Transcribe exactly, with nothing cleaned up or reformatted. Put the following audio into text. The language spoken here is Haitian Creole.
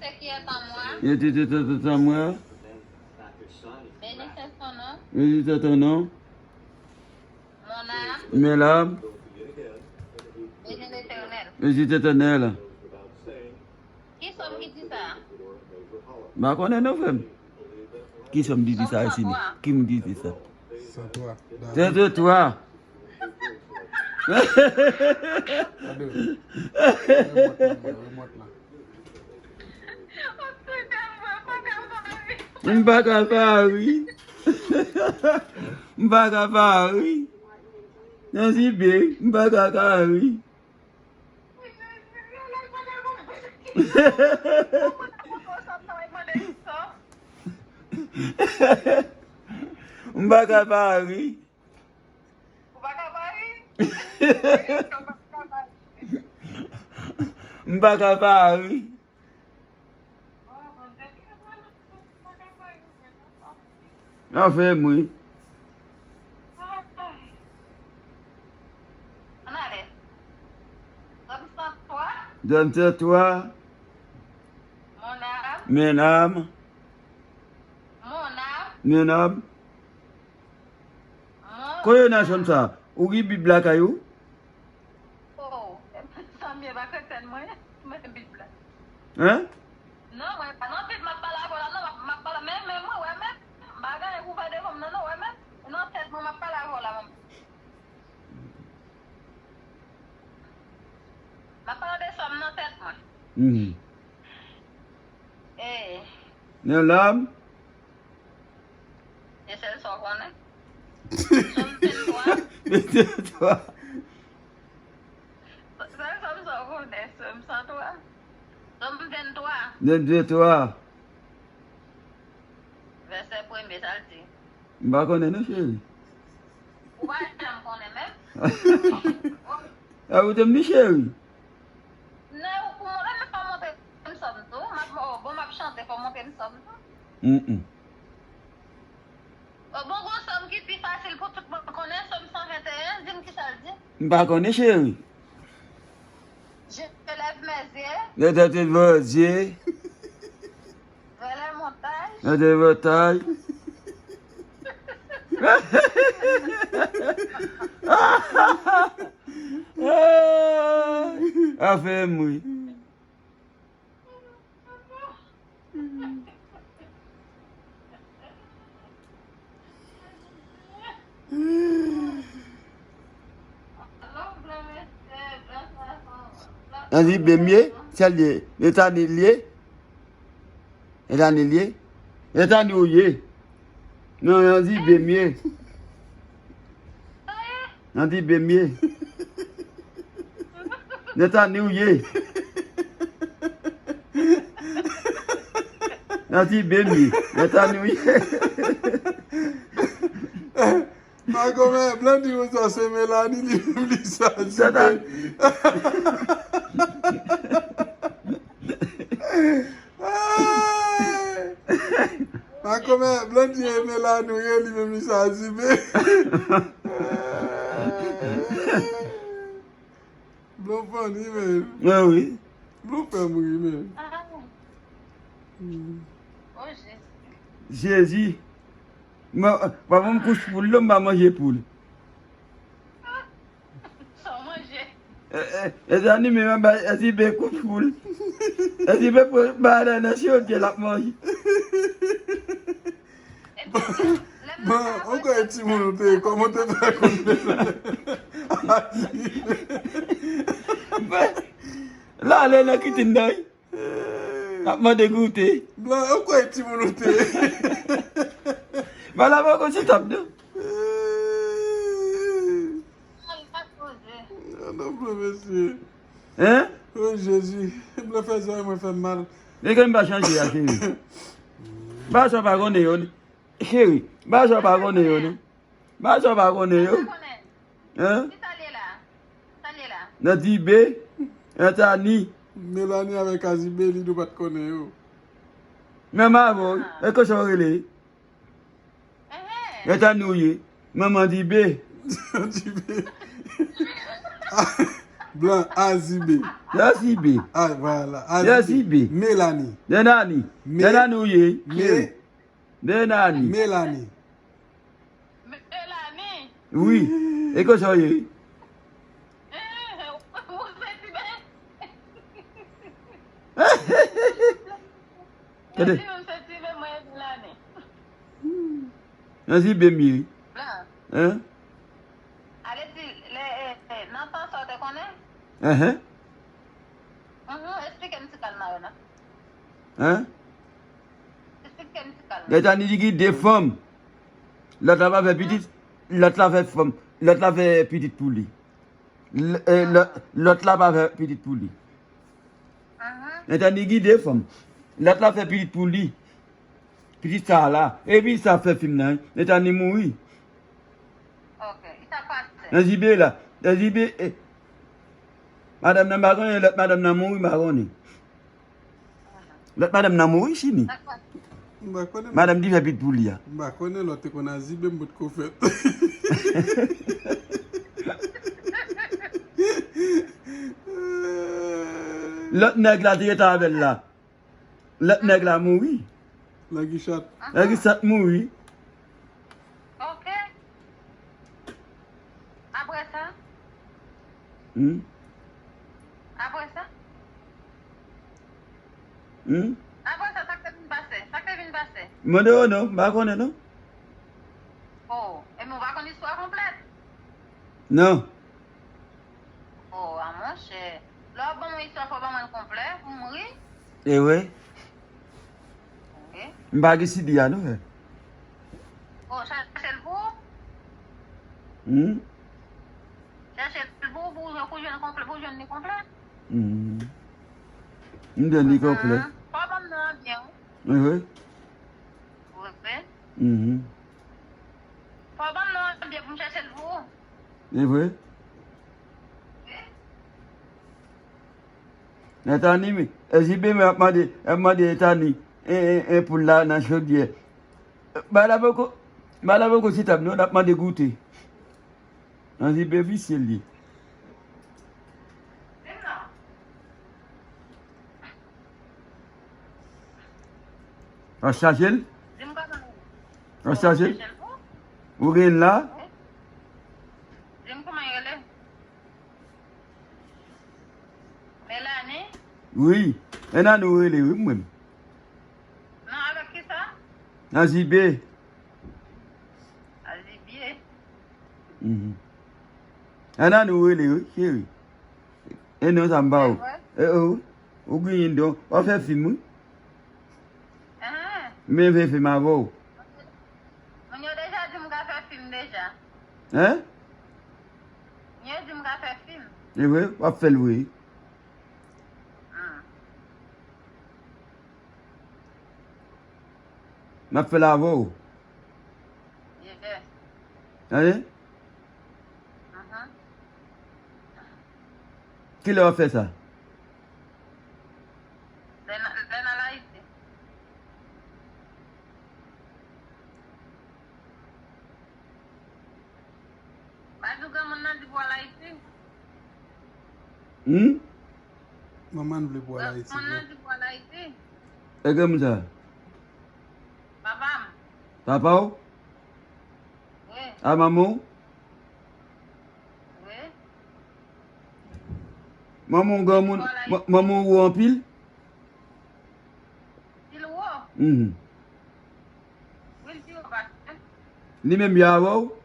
Seigneur est à moi. Béni soit ton nom. Béni soit ton nom. Mon âme. Mon âme. Bénis l'Éternel. Bénis l'Éternel. Ki sòm ki di sa? M pa konnen non, frè m. Ki sòm ki di sa, Esini? Ki moun ki di sa? San twa. San twa. Gade. Remòt la, mwen, remòt la. M pa ka pa ri. M pa ka pa ri. Nan zibe, m pa ka ka ri. M pa ka pa ri. M pa ka pa ri. Anfen, mwen. Donne-toi. Mon âme. Mon âme. Mon âme. Kote w nan chanm sa? Ou gen Bib lakay ou? Oh, sa m ye pa kretyen mwen, mwen Bib la. Hein? Non, mwen pa nan Bib m ap pale avè w la, non, m ap, m ap pale, men, men mwen, wè, men, bagay ou pa devan m, non, non, wè, men, nan tèt mwen, m ap pale avè w la, mwen. M ap pale de sa m nan tèt mwen. Mhm. Eh. Nan lam? E sèl sa w konnen. Sòm venntwa. Venntwa. Sèl sòm sa w konnen, sòm san twa. Sòm venntwa. Venntwa. Vèsè premye, sa l di. M pa konnen non, cheri. Ou pa janm konnen menm. A, ou te m di cheri. Non, ou pou mwen, men fò montre m sòm tou. M ap, oh, bon, m ap chante, fò montre m sòm tou. Mm, mm. Oh, bon, gon sòm ki pi fasil pou tout moun konnen, sòm san venteyen, di m kisa l di. M pa konnen, cheri. Je lève mes yeux. Lève tes yeux. Vers les montagnes. Vers les montagnes. Afè m wi. Nan zibe m ye, sèl ye, Netani l ye. Netani l ye. Netani ou ye. Non, nan zibe m ye. Nan zibe m ye. Netani ou ye. Nan zibe m ye. Netani ou ye. Makomè, Blandy ou sa se Melanie li menm li sa zibe. Makomè, Blandy e Melanie ou ye, li menm li sa zibe. Blon funny, man. Mwen wi. Blon fè m ri, man. Ah. Hmm. Oh, Jezi. Jezi. Mwen, pa ban m kouch poul, non, m pa manje poul. Sa w manje? E, e, e, zanmi, men mwen bay, e, ti ben kouch poul. E, ti ben pou, ba, nan, nan, si yo di l ap manje. Bon, ou kwè timoun ou te ye, kòman w te fè konn Melanie? Lale nan kichen nan, wi. L ap mande goute. Blan, ou kwè timoun ou te ye? Ba la poko ti tap, non. Al pa koze. An nan Blan, mesye. Hein? O Jezi, Blan fè zòrèy mwen fè m mal. Nèg m pa chanje a, cheri. Ba sa w pa konnen yo, non. Cheri, ba sa w pa konnen yo, non. Ba sa w pa konnen yo. Hein? Kisa l ye la? Sa l ye la? Nan Dibe, nan Tani. Melanie avèk Azibe, li dou pa t konnen yo. Menm avè w, e konsa w rele? Enhen. E Tani w ye, manman Dibe. Dibe. Blan, Azibe. Azibe. Ah, voilà. Azibe. Azibe. Melanie. Denani. Me- Denani ou ye? Me- Denani. Melanie. Melanie. Wi. E konsa w ye? Eh, ou se ti bebe. Gade. Ou se ti bebe, mwen, Melanie. Nan Zibe m ye. Blan. Hein? Ale di, le, eh, eh, nan tan sa w te konnen? Enhen. Mhm, eksplike m ti kalma yo la. Hein? Eksplike m ti kalma. Etani di gen de fanm. Lòt la pa fè pitit, lòt la fè fanm, lòt la fè pitit pou li. L-, eh, lò-, lòt la pa fè pitit pou li. Mhm. Etani gen de fanm. Lòt la fè pitit pou li. Pitit sa a la. Epi sa fè fim nan, Etani mouri. Ok, sa pase. Nan Zibe la. Nan Zibe, eh. Madanm nan pa konnen, lòt madanm nan mouri, pa konnen. Lòt madanm nan mouri, Chini. Sa pase. M pa konnen. Madanm ki fè pitit pou li a. M pa konnen, lòt te konn Azibe, m potko fèt. Lòt nèg la te rete avè l la. Lòt nèg la mouri. Lè Gichat. Lè Gichat mouri. Ok. Apre sa? Hmm? Apre sa? Hmm? Apre sa, sa k te vin pase? Sa k te vin pase? Mande yo non, m pa konnen non. Oh, e men w pa konn istwa konplèt? Non. Oh, a monchè. Lè w ap ban mwen istwa, fò w ban mwen l konplè pou m ri. E vre? Wi. M pa gen C D a non, frè. Oh, chache l pou ou? Hmm? Chache l pou ou, pou w jwenn konplè, pou w jwenn li konplè. Hmm. M jwenn li konplè. Fò w ban m non an byen, wi. E vre? Wi. Mhm. Fò w ban m non an byen pou m chache l pou ou. E vre? Wi. Etani, men, Ezibe, men ap mande, ap mande Etani, en, en, en poul la nan chodyè. Bay la poko, bay la poko sou tab, non, n ap mande goute. Nan Zibe visye li. An chache l? An chache l? Ou gen l la? Di m kòman yo rele? Melanie? Wi. Melanie ou rele, wi, mwen. Non, avèk ki sa? Nan Zibe. Nan Zibe. Mhm. Melanie ou rele, wi, cheri. E non, sa m pa ou. E vre? E, o, ou genyen don. W ap fè fim, wi. Ahan. Men fè fim avè w. Moun yo deja di m ka fè fim deja. Hein? Moun yo di m ka fè fim. E vre? W ap fè l vre. Hmm. M ap fè l avè w. Yes. Tande? Mhm. Kilè w ap fè sa? Lè n, lè n al Ayiti. Pa di w granmoun nan di pou w al Ayiti. Hmm? Manman n vle pou w al Ayiti. Granmoun nan di pou w al Ayiti. E granmoun sa? Papa m. Papa w? Wi. A manman w? Wi. Manman w granmoun, ma-, manman w wo anpil? Pil wo? Mhm. Wi, l pi wo pase. Li menm byen avè w?